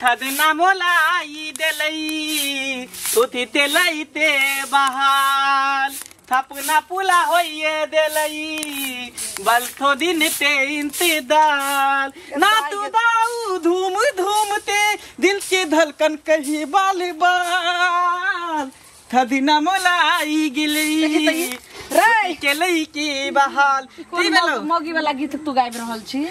थदना मोलाई देलई थुथी तेलई ते बहाल थपना पुला होइए देलई बलथो दिन ते इंतदाल ना तू दाऊ धूम धूम ते दिल के धड़कन कही बाल बाल थदना मोलाई गिली रे के लई के बहाल। मौगी वाला गीत तू गाबि रहल छी?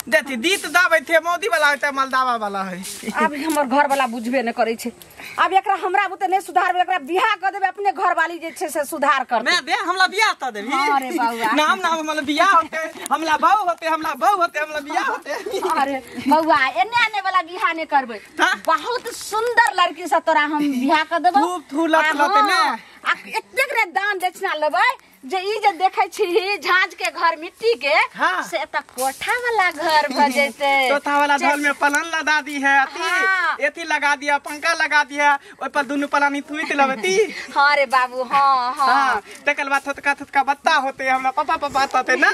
देखी दीत दाबै थे मोदी वाला होते मलदावा वाला है। अब हमर घर वाला बुझबे न करै छै। अब एकरा हमरा बुते नै सुधारबे, एकरा बियाह क देबे अपने घर वाली जे छै से सुधार करतै। मैं दे हमला बियाह त देबी। अरे बौआ नाम नाम हमला बियाह होते, हमला बहू होते, हमला बहू होते, हमला बियाह होते। अरे बौआ एने आने वाला बियाह नै करबै। बहुत सुंदर लड़की से तोरा हम बियाह क देबौ। खूब थूलत लते ने आ एतेक रे दान दक्षिणा लेबै जे ई जे देखै छी झांझ के घर मिट्टी के। हाँ। से एत कोठा वाला घर भ जेतै। कोठा वाला घर में पलंग लगा दी है, अथी एथी लगा दिया, पंखा लगा दिया, ओइ पर दुनु पलानी थुइत लेबती। हां रे बाबू हां हां। तकर बाद थोतका थोतका बत्ता होते, हमरा पापा पापा कहते ना,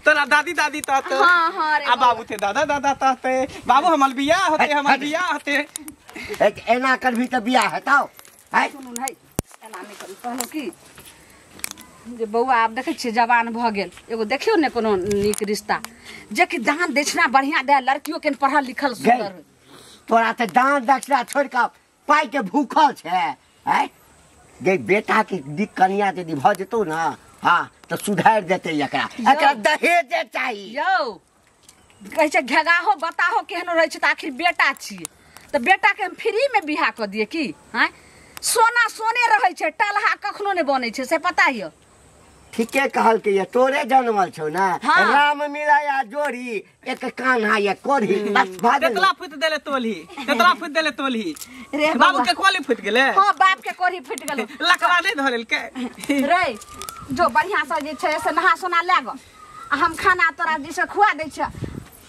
तोरा दादी दादी कहते। हां हां रे आ बाबू थे दादा दादा कहते, बाबू हमर बियाह होते, हमर बियाह होते। एना करबी त बियाह हेतौ? है सुनू है एना नै करू। कहलौ की जे बौआ आब देखै छियै जवान भऽ गेल, एगो देखियौ ने कोनो नीक रिश्ता जे कि दान दक्षिणा बढ़िया दे, लड़कियों के पढ़ल लिखल सुंदर। तोरा तऽ दान दक्षिणा छोड़ि कऽ पाइ के भूखल छै। आँय गे बेटा के नीक कनिया यदि भऽ जेतौ ने, हाँ तऽ सुधारि देतै एकरा, एकरा दहेजे चाही। यौ कहै छै घेगाहो बताहो केहनो रहै छै तऽ आखिर बेटा छियै तऽ बेटा के हम फ्री में बियाह कऽ दियै की? आँय सोना सोने रहै छै, टलहा कखनो नहि बनै छै, से पता यऽ? ठीके कहलकै ये, तोरे जनमल छौ ना। हाँ। राम मिलाया जोड़ी एक कान्हा या कोढ़ी बस भऽ गेलै। तेतला फुटि देले तोलही, तेतला फुटि देले तोलही। रे बाबू के कोली फुटि गेलै? हां बाप के कोढ़ी फुटि गेलै। लकवा नहि धऽ लेलकै? रे जो बढ़िया से जे छै से नहा सोना लए गो आ हम खाना तोरा जे से खुआ दै छियै।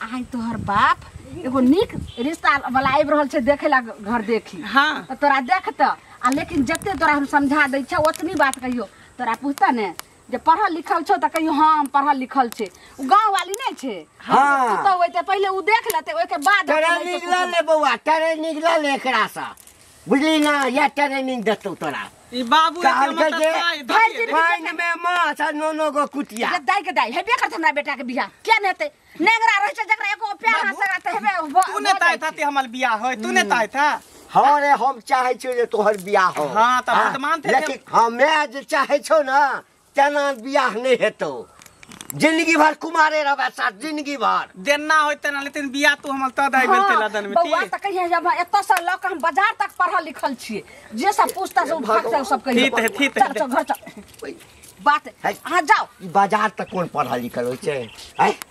आइ तोहर बाप एगो नीक रिश्ता वाला आबि रहल छै देखे ला घर देखी। हां तोरा देखतऽ आ लेकिन जते तोरा हम समझा दै छियै ओतनी बात कहियो। तोरा पूछतऽ ने जे पढ़ल लिखल छौ तऽ कहियो हाँ हम पढ़ल लिखल छै। उ गाँव वाली नहि छै। हाँ। तऽ ओइते पहिले उ देख लेतै ओइके बाद ट्रेनिंग लऽ ले बौआ, ट्रेनिंग लऽ ले एकरा सँ, बुझली ना? या ट्रेनिंग देतौ तोरा। ई बाबू पानि में माछ आ नोनो गो कुटिया। दाइ के दाइ हेबे करतै हमरा बेटा के बियाह, किया नहि हेतै? नेंगरा रहै छै जकरा एको प्यार हाथ सगा तऽ हेबे। तू ने ताय था ते हमर बियाह होय, तू ने ताय था? हाँ रे हम चाहै छियौ जे तोहर बियाह हो। हाँ तऽ बात मानते। लेकिन हमे जे चाहै छौ ना तेना बियाह नहीं हेतौ, जिंदगी भर कुमारे रहबे साथ, जिंदगी भर देना होय तेना, लेकिन बियाह तू हमर त दाइ गेल तेला दन में। बौआ त कहिया जब एतऽ से लऽ के हम बाजार तक पढ़ल लिखल छियै, जे सब पूछता से भाग से सब कहियो। ठीक है ठीक है चल चल घर चल बात अहाँ जाओ। बाजार तक कोन पढ़ल लिखल होइ छै?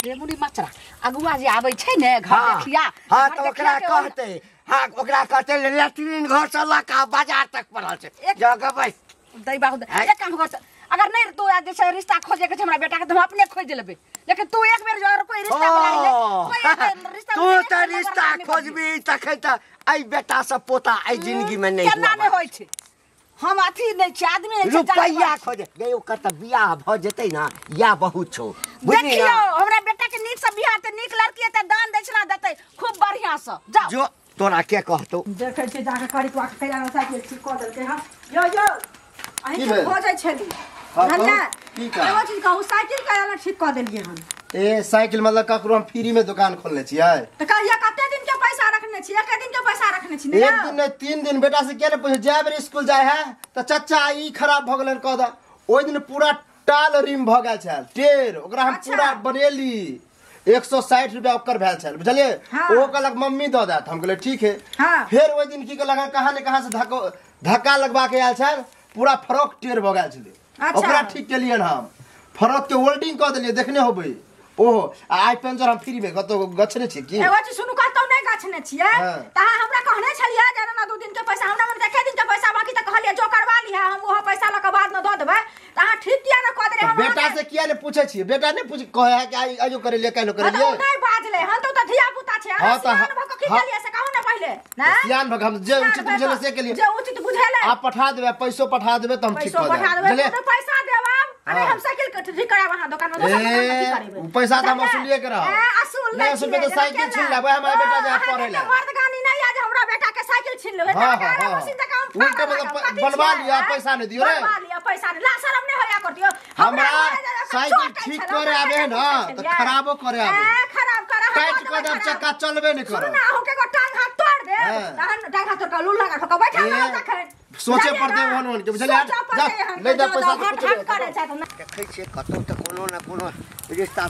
रे मुनी मचरा अगुआ जे आबै छै ने घर देखिया। हां तऽ ओकरा कहतै, हां ओकरा कहतै लैट्रिन घर से लऽ के बाजार तक पढ़ल छै। जगह बैस दै बाबू एक काम कर, अगर नहीं तू जे छै रिश्ता खोजे के छै हमरा बेटा के तऽ हम अपने खोज लेबै, लेकिन तू एक बेर जो कोई रिश्ता बनाइ ले, कोई रिश्ता तू तऽ रिश्ता खोजबी तखन तऽ एहि बेटा से पोता एहि जिंदगी में नहीं केना नहि होइ छै। हम अथी नहि छी आदमी नहि छी, रुपैया खोजे गई ओकर तऽ बियाह भऽ जेतै ना या बहुत छौ। देखियौ हमरा बेटा के नीक से बियाह हेतै, नीक लड़की हेतै, दान दक्षिणा देतै खूब बढ़िया से। जाओ जो तोरा के कहतौ। देखै छियै जाके करिकवा के कैला साइकिल ठीक कऽ देलकै हँ। यौ यौ अहीं के खोजै छली। एगो चीज कहू, साइकिल कैला ठीक कऽ देलियै हन? ए साइकिल मतलब ककरो हम फ्री में दुकान खोलने छियै। तऽ कहिया कते दिन के पैसा रखने छी? एक दिन के पैसा रखने छी? एक दिन नहीं 3 दिन। बेटा से किया ने पूछे, जाय बेर स्कूल जाय है तऽ चचा ई खराब भऽ गेलन कह द। ओहि दिन पूरा टाल रिम भऽ गेल छल टेर, ओकरा हम पूरा बनेली। 160 रुपया ओकर भेल छल, बुझलियै? ओ कहलक मम्मी दऽ देत, हम कहलियै ठीक है। फेर ओहि दिन की कहलक कहाँ ने कहाँ से धक्का लगवा के आयल छल, पूरा फरक टेर भऽ गेल छलै। ओकरा ठीक केलियन हम, फरक के वेल्डिंग कऽ देलियै, देखने होबै। ओहो आइ पंचर हम फ्री में कतौ गछने छी की? एगो चीज सुनू, कतौ नहि गछने छियै तऽ अहाँ हमरा कहने छलियै जे ना 2 दिन के पैसा हमरा मन देखे दिन के पैसा बाकी, तऽ कहलियै जो करवा लिहा हम ओहो पैसा लऽ के बाद में दऽ देबै, तऽ अहाँ ठीक किया ने कऽ देलियै? हम बेटा से किया ने पूछै छियै? बेटा ने पूछ कहै है कि आइ आइयो करेलियै काल्हि करेलियै। नहि बाजलै हन तऽ धिया पुता छै। अहाँ सियान भऽ कऽ की केलियै से कहू ने पहिले। सियान भऽ कऽ हम जे उचित बुझेलै से केलियै, जे उचित बुझेलै। आप पठा देबै, पैसो पठा देबै तऽ हम ठीक कऽ देबै। पैसो पठा देबै, अरे हम साइकिल के ठीक कराब अहाँ दुकान में, दोसर दुकान में की करेबै? पैसा त हम वसूलिए के रहब। असूल नहीं, असूल पे तो साइकिल छीन लेबै हमारे बेटा जा पढ़े ला। मर्दगानी नहीं साइकिल छीन लेबै त अहाँ मशीन जकाँ हम उल्टे मतलब बनवा लिया पैसा नहीं दियो रे बनवा लिया पैसा नहीं ला शरम नहीं होया कर दियो हमरा साइकिल ठीक करे आवे ना त खराबो करे आवे ए खराब कर टाइट कर देब चक्का चलबे नहीं सुन कर ना अहूँ के एगो टांग हाथ तोड़ दे तहन टांग हाथ तोड़ के लूल लगा ठोका बैठा रहो तखन सोचे पड़ते ओहन ओहन के बुझलियै जा ले जा पैसा हट हट करे छै त देखै छियै कतौ तऽ कोनो ने कोनो रिश्ता।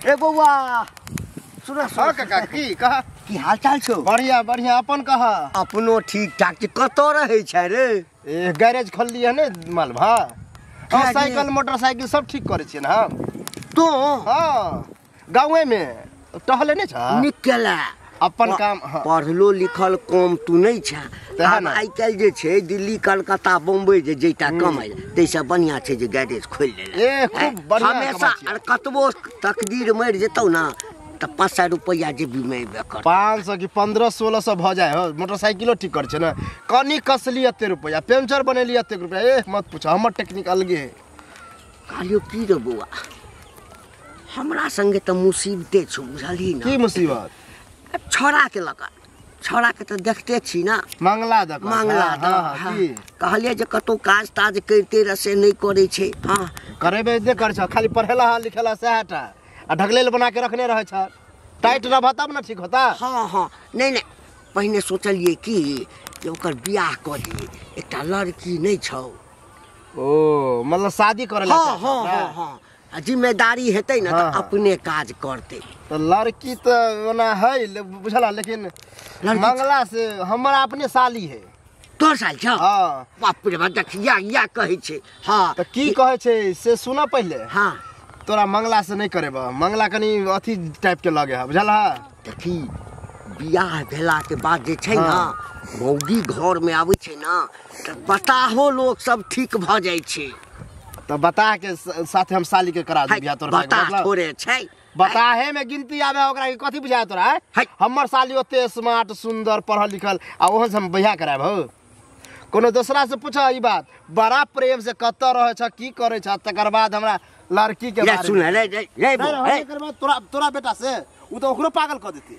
ए बौआ सुन हां काका की कह की हाल चाल छौ? बढ़िया बढ़िया अपन कह। अपनो ठीक ठाक छै। कतौ रहै छै रे? ए गैरेज खोललियै ने मालभा हां साइकिल मोटरसाइकिल सब ठीक करै छियै ने हम। तो हां गांवे में टहले नै छ निकला अपन काम। हाँ। पढ़लो लिखल कम तू नहीं छ। तेहन आब आइ काल्हि जे छै दिल्ली कलकत्ता बम्बई जे जैता कमाइ ताहिसँ बढ़िआँ छै जे गैरेज खोलि लेला। ए खूब बढ़िया हमेशा। आर कतबो तकदीर मरि जेतौ ना तऽ 500 रुपैआ जेबी में अयबे करतौ। 500 कि 1500-1600 भऽ जाए हो। मोटरसाइकिलो ठीक कर छै ने कनी कसली एते रुपैआ पंचर बनेली एते रुपैआ। ए मत पूछ हमर टेक्निक अलगे है। कहलियौ की रे बौआ हमरा संगे तऽ मुसीबते छौ बुझलही ना। की मुसीबत? छौड़ा के लऽ कऽ छौड़ा के तऽ देखते छी ना मंगला दऽ मंगला दऽ कहलियै जे कतौ काज ताज करिते रह से नहि करै छै। हाँ करेबे नहि करै छै खाली पढ़ेला लिखेला सएह टा आ ढकलेल बना के रखने रहै छ। टाइट रहबह तब ने ठीक होता। हाँ हाँ नहीं नहीं पहिने सोचलियै कि जे ओकर बियाह कऽ दियै एकटा लड़की नहि छौ। ओ मतलब शादी करे ला। हाँ हाँ हाँ हाँ आ जिम्मेदारी हेतै ने तऽ अपने काज करतै। तऽ लड़की तऽ ओना है बुझला लेकिन मंगला से हमरा अपने साली है। तोर साल छौ? हाँ। बाप रे बाप देखिया या कहै छै। हाँ तऽ की कहै छै से सुन पहिले। हाँ तोरा मंगला से नहीं करेबह मंगला कनी अथी टाइप के लगे है बुझलह। देखी बियाह भेला के बाद जे छै ना मौगी घर में आबै छै ना तऽ बताहो लोग सब ठीक भऽ जाइ छै। तऽ बता के साथे हम साली के करा दी बियाह तोरा। बता थोड़े छै बताहे में गिनती आवे ओकरा के कथी बुझाय तोरा? हमर साली ओते स्मार्ट सुंदर पढ़ल लिखल आ ओहन से हम बियाह करायब हो? कोनो दोसरा से पूछ ई बात बड़ा प्रेम से कतऽ रहै छ की करै छ तकर बाद हमरा लड़की के बारे सुन रे रे रे एकर बाद तोरा तोरा बेटा से उ तो ओकरो पागल क देती।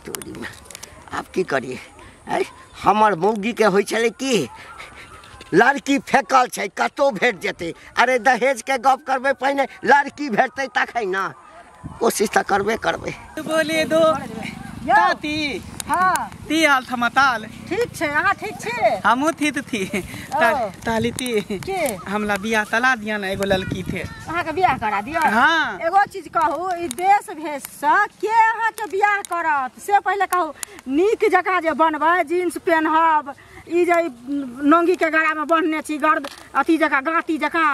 तोरी में आब की करिए? हमर मौगी के होइ छलै की लड़की फेकल छै कतौ भेट जेतै। अरे दहेज के गप करबै पहिने लड़की भेटतै तखन ना कोशिश तऽ करबे करबै। बोले दो ताती। हाँ ती हाल थमताल ठीक छै। अहाँ ठीक छी? हमहूँ थी त थी ताली ती के हमला बियाह तला दिया ना एगो लड़की थे। अहाँके बियाह करा दियौ? हाँ। एगो चीज कहू ई देश भेष से के अहाँके बियाह करत से पहिले कहू। नीक जकाँ जे बनबै जींस पेनहब ई जे नोंगी के गड़ा में बन्हने छी गर्द अथी जकाँ गाँती जकाँ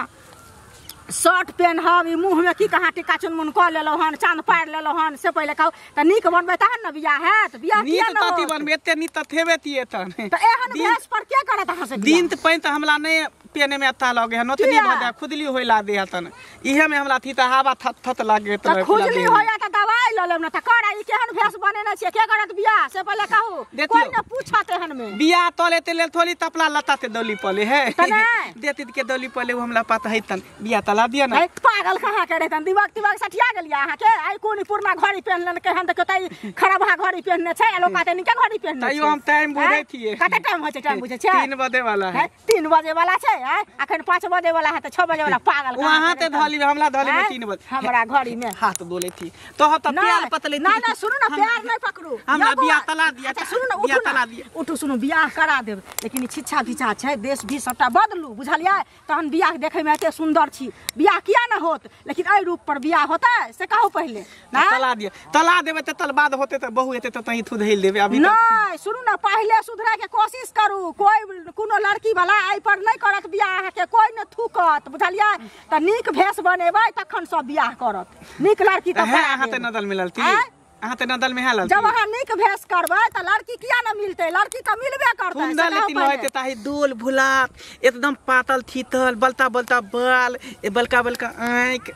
शर्ट पेनहब ई मुँह में की कहाँ टिका चुनमुन कऽ लेलहुँ हन चाँद पारि लेलहुँ हन से पहिले कहू तऽ नीक बनबै तहन ने बियाह हैत। बियाह किया नीक ने ताती होत? बनबै एते नीक तऽ थेबे तिए तहन तऽ एहन भेष पर के करत अहाँ से दिन तऽ पानि तऽ हमला नहि पेने में अत्ता लगे है नोतनी किया? भऽ जाय खुजली होय ला दे हतन इहे में हमला थी तऽ हवा थत थत लागे तऽ खुजली होया तऽ दवाई लऽ लेब ने तऽ कर ई केहन भेष बनेने छियै के करत बियाह से पहिले कहू। देखियौ। कोइ ने पूछत एहन में। बियाह तले ते लेल थोड़ी तपला लता ते दौली पले है तऽ नहि। देती के दौली पले उ हमला पता है तन बियाह तला दिया ना। है पागल कहाँ के रहतन दिमाग तिमाग सठिया गेलियै अहाँके। आइ कोन पुरना घड़ी पेहनलन केहन देखियौ तऽ खराब घड़ी पेहनने छै आ लोक कहतै नीके घड़ी पेहनने छै। तैयो हम टाइम बुझै छियै। कते टाइम होइ छै टाइम बुझै छै? 3 बजे वाला है। 3 बजे वाला छै अखन 5 बजे वाला है तऽ 6 बजे वाला पागल वहाँ ते धली हमला धली में 3 बजे हमरा घड़ी में हाथ बोले थी तो हम तऽ प्यार पतले ना ना सुनू ना प्यार नहीं पकड़ू हमरा बियाह तला दिया। अच्छा सुनू ना उठू ना उठू सुनू बियाह करा देब लेकिन ई छिच्छा भिच्छा छै देश भी सबटा बदलू बुझलियै तहन बियाह देखै में एते सुंदर छी बियाह किया ना होत लेकिन एहि रूप पर बियाह होतै से कहू पहिले। तला दिया तला देबै तऽ तल बाद होते तऽ बहु एते तऽ तही थुधैल देबै अभी। नहीं सुनू ना पहिले सुधरै के कोशिश करू। कोई कोनो लड़की वाला एहि पर नहीं करत बियाह अहाँके कोई ने थूकत बुझलियै तऽ नीक भेष बनेबै तखन सब बियाह करत नीक लड़की तऽ है। अहाँ तऽ नदल मिललती अहाँ तऽ नदल में है जब अहाँ नीक भेष करबै तऽ लड़की किया न मिलतै लड़की तऽ मिलबे करतै। सुंदर लेकिन होते ताही दोल भुलात एकदम पातल थीतल बलता बलता बाल ए बलका बलका आँख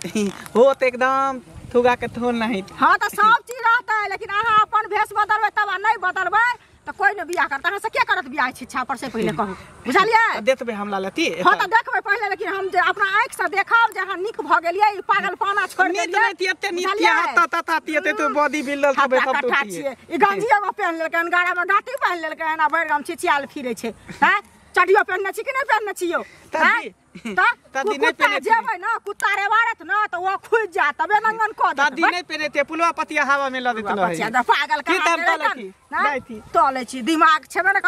होत एकदम थुगा के थोल नहीं। हाँ तऽ सब चीज रहतै लेकिन अहाँ अपन भेष बदलबै तब आ नहीं बदलबै तऽ तऽ कोइ ने बियाह करत। अहाँ से के करत बियाह छिच्छा पर से पहिले कहू, बुझलियै? देखबै हमरा लती। हँ तऽ देखबै पहिले, लेकिन हम जे अपना आँखि से देखब जे अहाँ नीक भऽ गेलियै, ई पागलपना छोड़ि नीत देलियै। नहि एते नीत ता ता ता एते तो बॉडी बिल्डर हट्टा थबे तब कट्ठा तो छियै। ई गंजी एगो पहिन लेलकै हन, गाड़ामे गाँठी पहिन लेलकै हन, आ भरि गाम छिछियाल फिरै छै। हैं, चटियो पहिनने छी कि नहि पहिनने छी यौ? दादी, हैं? तऽ दादी नहि कुत्ता पहिने छी। जेबै ने, कुत्ता रेवारत ने तऽ ओ खुजि जायत, तबे नंगन कऽ देत। दादी नहीं पेरे थे पुलवा पतिया हवा में ल देत बच्चा रहे पागल की कहाँ तब गेलै तलै तन? छी? हैं? जाइ थी। तलै छी, दिमाग छेबे ने।